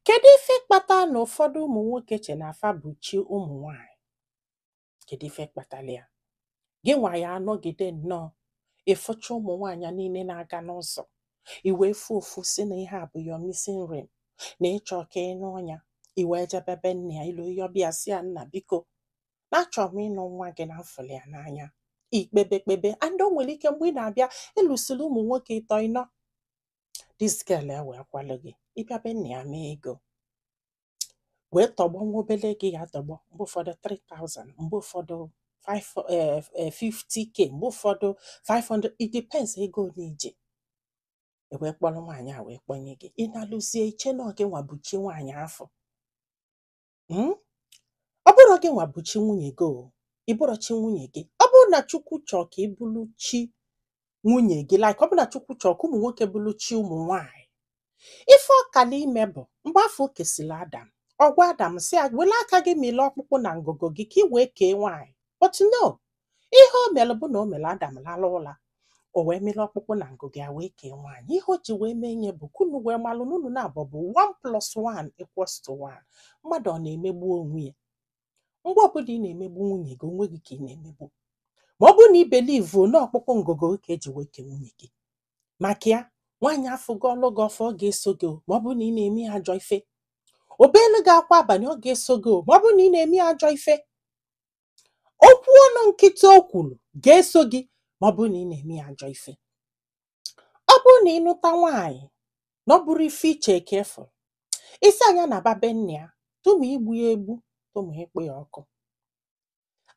Kedu ife kpata na ụfọdụ ụmụ nwoke che na fa bụ chi ụmụ nwanyị? Kedu ife kpatara ya? Gị nwa ya anọgide nnọọ ịfụcha ụmụ nwaanyị niile na-aga n'ụzọ, i wee fụ ofu si na ihe a bụ your missing ring, na ịchọ ka ị nụọ ya, i wee jebe be nne ya ilu yọbịa sị ya, "Nna, biko, na achọrọ m ịnụ nwa gị, na mfụlụ ya n'anya." Ikpebe kpebe, and o nwere ike mgbe ị na-abịa ịlụsịrị ụmụ nwoke ịtọ ịnọ, this girl ewee kwalụ gị ịbịa be nna ya, mee ego wee tọgbọ nwa obele ego ị ga-atọgbọ, mgbe ụfọdụ 3000, mgbe ụfọdụ 5 50K, mgbe ụfọdụ 500, it depends ego ole iji ewee kpọrọ nwaanyị a wee kpọnye gị. Ị na-alụzie, iche na ọ gị nwa bụ chi nwaanyị afọ. Ọ bụrụ gị nwa bụ chi nwunye gị o, ị bụrụ chi nwunye gị. Ọ bụrụ na Chukwu chọọ ka ị bụrụ chi nwunye gị, like ọ bụrụ na Chukwu chọọ ka ụmụ nwoke bụrụ chi ụmụ nwaanyị, ife ọkala ime bụ mgbe afọ o kesịrị Adam, ọ gwa Adam sị ya were aka gị mịlị ọkpụkpụ na ngụgụ gị ka ị wee kee nwaanyị. But no, ihe o mere bụ na o mere Adam lara ụla, o wee mịrị ọkpụkpụ na ngụgụ ya wee kee nwaanyị. Ihe o ji wee mee nye bụ ka unu wee malụ na unu na-abụ bụ 1 plus 1 equals to 1. Mmadụ ọ na-emegbu onwe ya? Mgbe ọbụla ị na-emegbu nwunye gị, onwe gị ka ị na-emegbu. Ma ọ bụrụ na ị believe na ọkpụkpụ ngụgụ ka eji wee kee nwunye gị, maka ya nwaanyị afụgo ọlụ gị ọfọ, ọ ga-eso gị o. Ma ọ bụrụ na ị na-eme ya ajọ ife, obelu gị akwa abalị, ọ ga-eso gị o. Ma ọ bụrụ na ị na-eme ya ajọ ife, okwu ọnụ nkịtị o kwuru ga-eso gị. Ma ọ bụrụ na ị na-eme ya ajọ ife, ọ bụrụ na ị nụta nwaanyị na ọ bụrụ ife iche ka ịfụrụ isi anya na ba be nna ya, tụmụ igbu ya egbu, tụmụ ịkpụ ya ọkụ.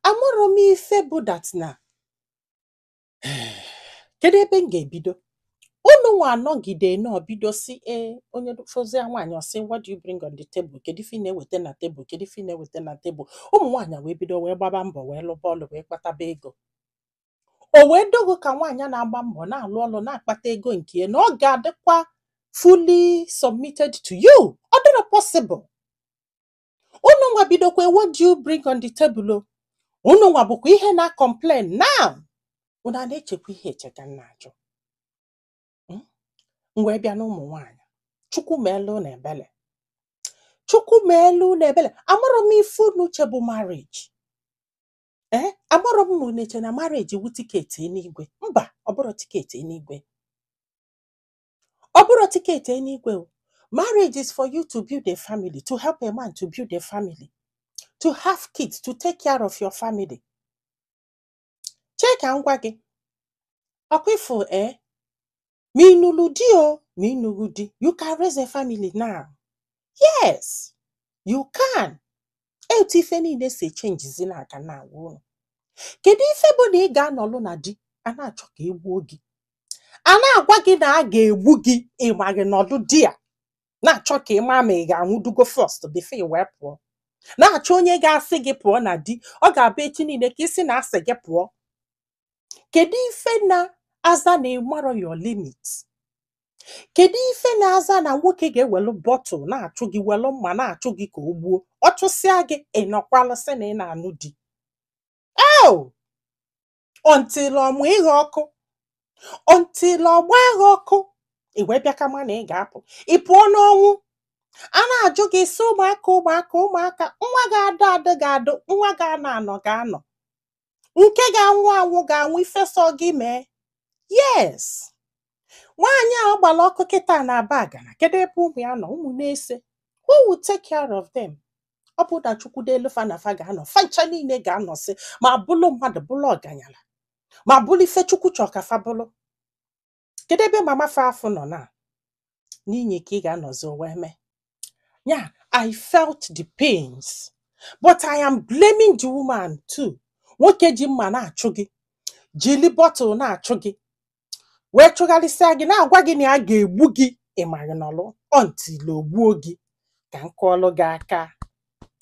Amụrụ m ife bụ that na kedu ebe m ga-ebido? Unu nwa anọgide nọ bido si ee, onye fụzia nwaanyị, ọ sị, "What do you bring on the table? Kedu ife ị na-eweta na tebụl? Kedu ife ị na-eweta na tebụl?" Ụmụ nwaanyị wee bido wee gbaba mbọ, wee lụba ọlụ, wee kpataba ego. O wee dogo ka nwaanyị na-agba mbọ, na-alụ ọlụ, na-akpata ego nke ya, na ọ ga-adịkwa fully submitted to you. Ọ dịrọ possible. Unu nwa bidokwa, "What do you bring on the table?" O unu nwa bụkwa ihe na-complain now. Unu a na-echekwa ihe eche ka m na-ajụ. M wee bịa na ụmụ nwaanyị, Chukwu meelu unu ebele, Chukwu meelu unu ebele. Amarọ m ife unu che bụ marriage. Ee, amarọ m ma unu eche na marriage wu ticket eluigwe. Mba, ọ bụrụ ticket eluigwe, ọ bụrụ ticket eluigwe o. Marriage is for you to build a family, to help a man to build a family, to have kids, to take care of your family. Chee ka m gwa gị, ọkwa ifo ee, ma ị nụrụ di o, ma ị nụrụ di, you can raise a family now. Yes, you can. Etu ife niile si echenjizi na-aga na agwa unu, kedu ife bụ na ị ga-anọlụ na di, a na-achọ ka egbuo gị, a na-agwa gị na a ga-egbu gị, ịma gị nọdụ di a na-achọ ka ị maa ma ị ga-anwụdugo first before ị wee pụọ, na-achọ onye ga-asị gị pụọ na di? Ọ ga-abụ echi niile ka isi na asị gị pụọ. Kedu ife na-aza na ịmarọ your limit? Kedu ife na-aza na nwoke ga-ewelu bottle na-achụ gị, welu mma na-achụ gị ka o gbuo? Ọ chụsịa gị, ị nọkwalụ sị na ị na-anụ di. Oh, until ọmụ ịgha ọkụ, until ọgba agha ọkụ, ị wee bịa kama na ị ga-apụ, ị pụọ n'ọnwụ. A na-ajụ gị sị ụmụaka, ụmụaka, ụmụaka, nwa ga-adụ adụ ga-adụ, nwa ga-anọ anọ ga-anọ, nke ga-anwụ anwụ ga-anwụ. Ifesọ gị mee. Yes, nwaanyị a gbara ọkụ kịta na-aba agana. Kedu ebe ụmụ ya nọ? Ụmụ na-ese, who will take care of them? Ọ bụ na Chukwu delu fa na fa ga-anọ, fa ncha niile ga-anọsị, ma bụlụ mmadụ, bụlụ ọganyala, ma bụlụ ife Chukwu chọọ ka fa bụlụ. Kedu ebe mama fa afụ nọ na n'inyi ka ị ga-anọzi wee mee ya? I felt the pains, but I am blaming the woman too. Nwoke ji mma na-achụ gị, jili bottle na-achụ gị, wee chụgharịsịa gị, na-agwa gị na ya ga-egbu gị, ị maghị nọlụ until o gbuo gị. Ka m kụọlụ gị aka.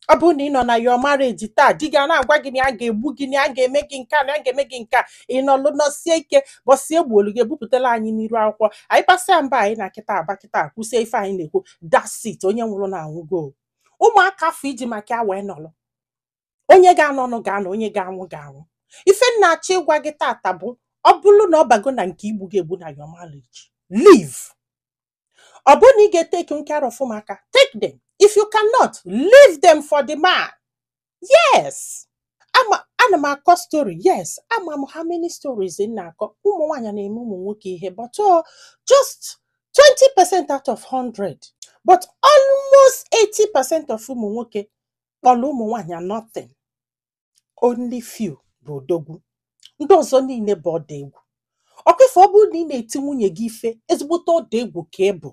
Ọ bụrụ na ị nọ na your marriage taa, di gị a na-agwa gị na ya ga-egbu gị, na ya ga-eme gị nke a, na ya ga-eme gị nke a, ị nọlụ nọsie ike, bọsie egbuolu gị, ebupụtala anyị n'iru akwụkwọ anyị kpasịa mba anyị na kịta aba kịta kwụsie ife anyị na-ekwu. That's it. Onye nwụrụ na anwụgo. Ụmụaka afọ iji maka ya wee nọlụ, onye ga-anọnụ ga-anọ, onye ga-anwụ ga-anwụ. Ife m na-achọ ịgwa gị tata bụ, ọ bụrụ na ọ bago na nke igbu gị egbu na your marriage, leave. Ọ bụrụ na ị ga-etake care of ụmụaka, take them. If you cannot, leave them for the man. Yes, ama ana m akọ story. Yes, ama m how many stories m na-akọ. Ụmụ nwaanyị na-eme ụmụ nwoke ihe, but oh, just 20% out of 100, but almost 80% of ụmụ nwoke kpọrọ ụmụ nwaanyị nothing. Only few bụ odogwu, ndị ọzọ niile bụ ọda egwu. Ọkwa ife, ọ bụrụ na ị na-eti nwunye gị ife, ezigbote ọda egwu ka ị bụ.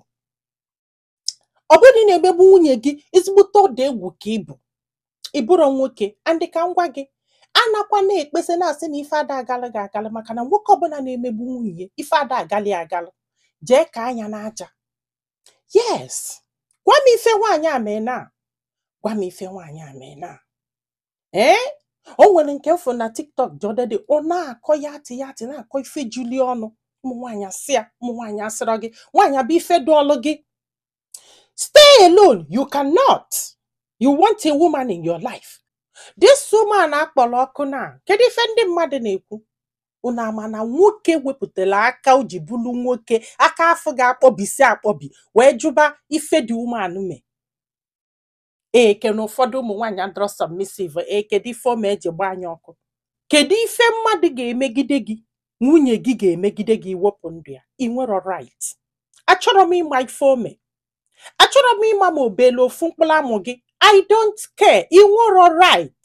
Ọ bụrụ na ị na-emegbu nwunye gị, ezigbote ọda egwu ka ị bụ. Ị bụrụ nwoke andị ka m gwa gị, anakwa na-ekpesa na-asị na ife ada agalị gị agalị, maka na nwoke ọbụla na-emegbu nwunye ya, ife ada agalị agalị. Jee ka anya n'aja. Yes, gwa m ife nwaanyị a mee na, gwa m ife nwaanyị a mee na. Ee, o nwere nke mfụ na TikTok jọdede, ọ na-akọ ya atị ya atị, na-akọ ife juli ọnụ. Ụmụ nwaanyị asị ya, ụmụ nwaanyị asịrọ gị, nwaanyị abụ ife dụọlụ gị. Stay alone, you cannot. You want a woman in your life. This woman akpọrọ ọkụ na kedu ife ndị mmadụ na-ekwu? Unu ama na nwoke wepụtara aka o ji bụrụ nwoke, aka afọ ga-akpọbisi akpọbi, wee jụba ife dị woman mee. Ee, ke na ụfọdụ ụmụ nwaanyị adọrọ submissive. Ee, kedu ife o mee eji gba anya ọkụ? Kedu ife mmadụ ga-emegide gị, nwunye gị ga-emegide gị, wepụ ndụ ya? Ị nwero right. Achọrọ m ịma ife o mee, achọrọ m ịma ma o beela ofu mkpụrụ amụ gị. I don't care. Ị nwero right.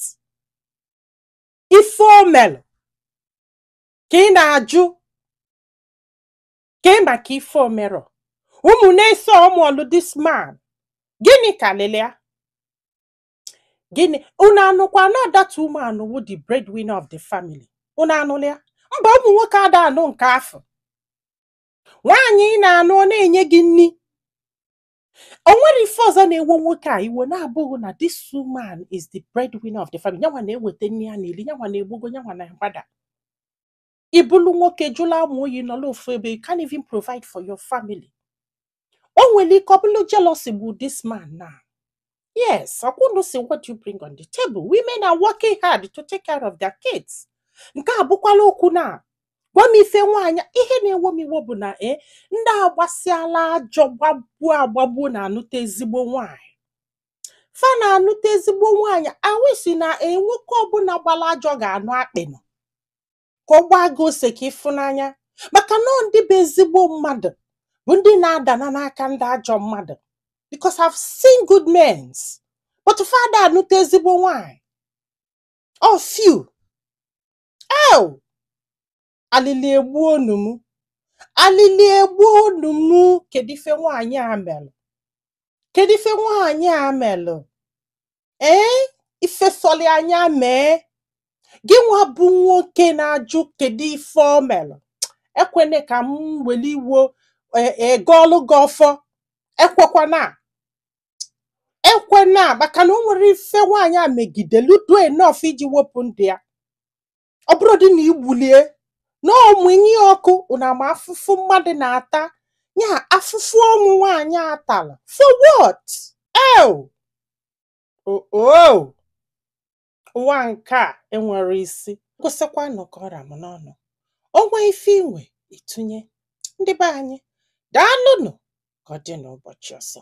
Ife o melụ ka ị na-ajụ ka ị maka ife o merọ. Ụmụ na-eso ọmụọlụ this man, gịnị ka lịlịa? Gịnị unu anụkwa na that woman wụ the breadwinner of the family? Unu anụla ya? Mba, ụmụ nwoke ada anụ nke afọ. Nwaanyị ị na-anụ, ọ na-enye gị nni. O nwere ife ọzọ na-ewo nwoke a iwe na-abụghị na this woman is the breadwinner of the family. Nyanwa na-eweta nri a na-eri, nyanwa na-egbogo, nyanwa na-agbada. Ịbụlụ nwoke jụla amụ oyi nọrọ ofu ebe, you can't even provide for your family. O nwere ike ọ bụrụ jealousy bụ this man now. Yes, ọkwụnụ si, what you bring on the table? Women are working hard to take care of their kids. Nke a bụkwala okwu na gwa m ife nwaanyị. Ihe na-ewo m iwo bụ na e ndị agbasiala ajọ gbagbuo agbagbuo na-anụta ezigbo nwaanyị. Fa na-anụta ezigbo nwaanyị. Awịsị na e nwoke ọbụla gbara ajọ ga-anụ akpịnụ ka ọ gbaa gị ose ka ịfụnanya, maka na ọ ndị bụ ezigbo mmadụ bụ ndị na-adana n'aka ndị ajọ mmadụ, because I've seen good men, but fada anụta ezigbo nwaanyị. Oh, few. Oh, alili egbuo onu m, alili egbuo onu m. Kedu ife nwaanyị a melụ? Kedu ife nwaanyị a melụ? Ee, ife sọli anya mee. Gị nwa bụ nwoke na-ajụ kedu ife o melụ, ekwene ka m weli iwo egọọlụ gị ọfọ. Ekwekwana, ekwena, maka na o nwere ife nwaanyị a megidelu do enough iji wepụ ndụ ya. Ọ bụrụ dị na igbulie na ọmụnye ọkụ, unu ama afụfụ mmadụ na-ata ya, afụfụ ọnwụ nwaanyị a tara. For what? Ew, oh, ụwa nke a enwere isi. Kwụsịkwanụ ka ọra m n'ọnụ. Ọnwa ife inwe itunye ndị be anyị. Daalụnụ, ka ọ dị n'ụbọchị ọzọ.